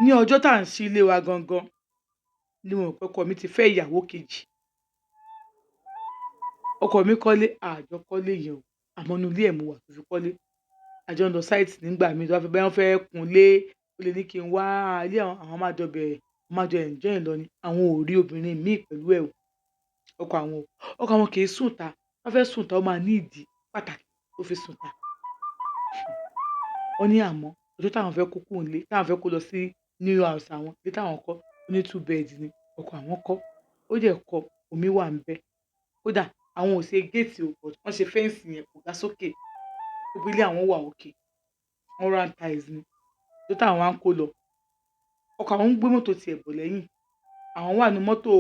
Ní ọjọ́ tá à ń ṣí ilé wa gangan ni mo mọ̀ pé ọkọ mi ti fẹ́ ìyàwó kejì. Ọkọ mi kọ́lé, àjọ kọ́lé yẹn o, àmọ́ inú ilé ẹ̀ mo wà tó fi kọ́lé. Àjọ ń lọ site nígbà míì tó bá fẹ́, bóyá wọ́n fẹ́ kunlé, ó lè ní kí n wá ilé àwọn, àwọn máa jọ bẹ̀rẹ̀, àwọn máa jọ enjoy lọ ni. Àwọn ò rí obìnrin míì pẹ̀lú ẹ̀ o. Ọkọ àwọn o. Ọkọ àwọn kì í sùn ta. Tó bá fẹ́ sùn ta, ó máa ní ìdí pàtàkì tó fi sùn ta. Wọ́n ní àmọ́ ọjọ́ táwọn fẹ́ kó kúrò nílé, táwọn fẹ́ kó lọ sí new house àwọn, ilé táwọn kọ́, ó ní two bed ni ọkọ àwọn kọ́. Ó dẹ̀ kọ́, omi wà ńbẹ̀. Kódà àwọn ò ṣe gate o, but wọ́n ṣe fence yẹn kò ga sókè. Gbogbo ilé àwọn wà okay. Wọ́n round tiles ni. Ọjọ́ táwọn wá ń kó lọ, ọkọ àwọn ń gbé mọ́tò tiẹ̀ bọ̀ lẹ́yìn. Àwọn wà nínú mọ́tò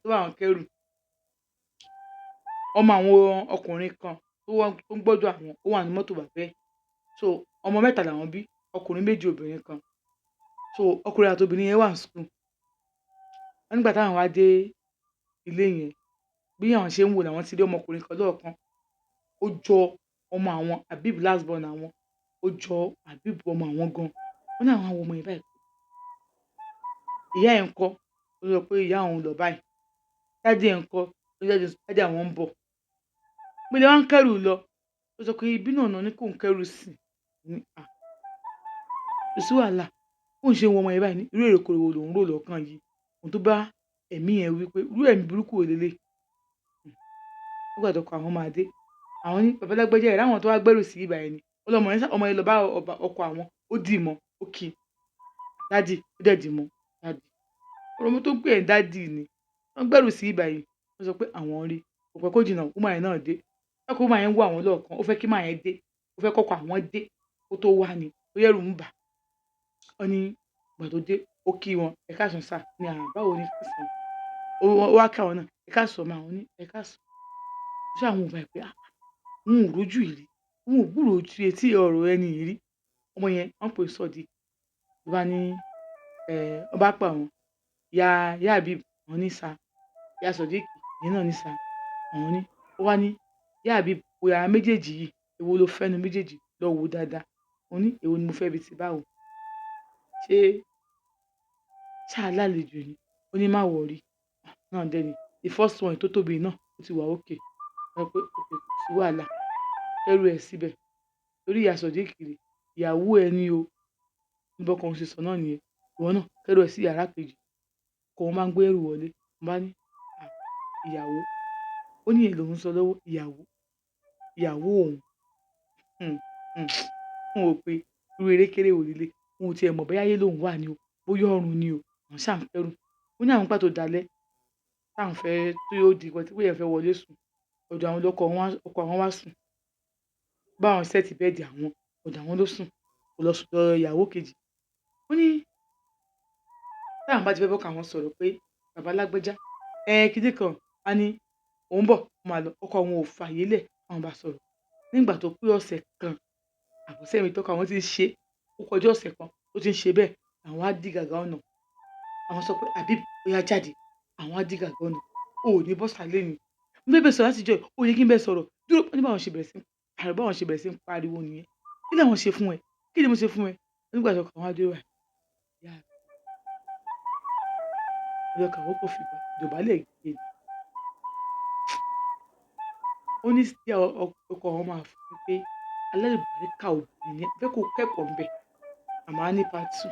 tó bá wọn kẹ́rù. Ọmọ àwọn ọkùnrin kan tó wá, tó ń gbọ́dọ̀ àwọn, ó wà nínú mọ́tò bàbá ẹ̀. So ọmọ mẹ́ta làwọn bí, ọkùnrin méjì, obìnrin kan. So ọkùnrin àti obìnrin yẹn wà ní school. Wọ́n nígbà táwọn wá dé ilé yẹn, bí àwọn ṣe ń wò làwọn ti rí ọmọkùnrin kan lọ́ọ̀kan. Ó jọ ọmọ àwọn, Habib last born àwọn. Ó jọ Habib ọmọ àwọn gan. Wọ́n ní àwọn wo ọmọ yẹn báyìí. Ìyá ẹ̀ ńkọ́? Ó sọ pé ìyá òun lọ báyìí. Daddy ẹ̀ ńkọ́? Ó ní daddy àwọn ń bọ̀. Pé lẹ wá ń kẹ́rù lọ. Ó sọ pé ibi náà ní kó ń kẹ́rù sí. Mo ní à, kò sí wàhálà. Bóun ṣe ń wo ọmọ yẹn báyìí ní irú èròkérò wo lòun rò lọ́kàn yìí. Ohun tó bá ẹ̀mí yẹn wí pé irú ẹ̀mí burúkú wo leléyìí. Nígbà tó ọkọ àwọn máa dé, àwọn ní bàbá lágbájá, ẹ̀ ráwọn tó wá gbẹ́rù sí ibí báyìí ni. Ó lọ́mọ yẹn, ọmọ yẹn lọ bá ọkọ àwọn, ó dì mọ́, ó kí daddy, ó dẹ̀ dì mọ́ daddy. Ọmọ tó ń pè ẹ́ daddy ni. Wọ́n gbẹ́rù sí ibí báyìí. Wọ́n sọ pé àwọn rí. Kò pẹ́ kó jìnnà, woman yẹn náà dé. Ó pé woman yẹn ń wò àwọn lọ́ọ̀kan, ó fẹ́ kí man yẹn dé, ó fẹ́ kọ́kọ́ àwọn dé kó tó wá ni, bóyá ẹ̀rù ń bà á. Wọ́n ní ìgbà tó dé, ó kí wọn, "Ẹ káàsán sir." Ní, "À, báwo ni káàsán?" Ó wá kí àwọn náà, "Ẹ káàsán ma." Wọ́n ní, "Ẹ káàsán." Ó ṣà ń wò báyìí pé ah, òun ò rójú yìí rí, òun ò gbúròó etí ọ̀rọ̀ ẹni yìí rí. Ọmọ yẹn wọ́n ń pè ní Sodiq. Ló bá ní, ó bá pe àwọn, ìyá, ìyá Habib, àwọn ní sir. Ìyá Sodiq, ìyẹn náà ní sir. Àwọn ní, ó wá ní, "Ìyá Habib, wo yàrá méjèèjì yìí, èwo lo fẹ́ nínú méjèèjì? Lọ wò ó dáadáa." Mo ní, "Èwo ni mo fẹ́ bí ti báwo? Ṣé, ṣá lálejò ni?" Ó ní, "Má worry." Náà dẹ́ ni. The first one tó tóbi náà, ó ti wà okay. Mo sọ pé okay, kò sí wàhálà. Kẹ́rù ẹ síbẹ̀. Torí ìyá Sodiq rè, ìyàwó ẹ ni o. Bí ọkọ òun ṣe sọ náà nìyẹn. "Ìwọ náà kẹ́rù ẹ sí yàrá kejì." Ọkọ òun máa ń gbé ẹrù wọlé. Mo bá ní, "À, ìyàwó." Ó ní ìyẹn lòun sọ lọ́wọ́, ìyàwó. Ìyàwó òun. Mo wò pé irú erékéré wo leléyìí. Òun ò tí ẹ mọ̀ bóyá ayé lòun wà ní o, bóyá ọ̀run ni o. Àwọn ṣà ń kẹ́rù. Ó ní àwọn nígbà tó dalẹ́, táwọn fẹ́ tí ó di pé èèyàn fẹ́ wọlé sùn. Ọ̀dọ̀ àwọn lọkọ wọn, ọkọ àwọn wá sùn. Bá àwọn set bed àwọn, ọ̀dọ̀ àwọn ló sùn. Kò lọ sùn lọ ìyàwó kejì. Ó ní tí àwọn bá ti fẹ́ bá ọkọ àwọn sọ̀rọ̀ pé bàbá lágbájá, ẹ kíni kan, a ní òun bọ̀, ó máa lọ. Ọkọ òun ò fààyè lẹ̀ káwọn bá sọ̀rọ̀. Nígbà tó pé ọ̀sẹ̀ kan, àbọ̀sẹ̀ mi tọ́kọ àwọn tí ń ṣe, ó kọjá ọ̀sẹ̀ kan tó ti ń ṣe bẹ́ẹ̀, àwọn á dí gàgà ọ̀nà. Àwọn sọ pé, "Habib, ó yá jáde." Àwọn á dí gàgà ọ̀nà. "O ò ní bọ́ síta léni. Mo fẹ́ bá ẹ sọ̀rọ̀ láti ọjọ́ yìí, ó yẹ kí n bá ẹ sọ̀rọ̀. Dúró." Ó ní báwọn ṣe bẹ̀rẹ̀ sí, àrò báwọn ṣe bẹ̀rẹ̀ sí ń pariwo nìyẹn. "Kí làwọn ṣe fún ẹ? Kí ni mo ṣe fún ẹ?" Nígbà tí ọkọ àwọn á dé báyìí, ìyá rẹ̀, ọkọ àwọn kò fi dọ̀bálẹ̀ gé ni. Ó ní sí ọkọ àwọn máa fún un pé alálùbáríkà obìnrin ni ẹ́, fẹ́ kó kẹ́kọ̀ọ́ ńbẹ̀. Àmọ́ a ní part two.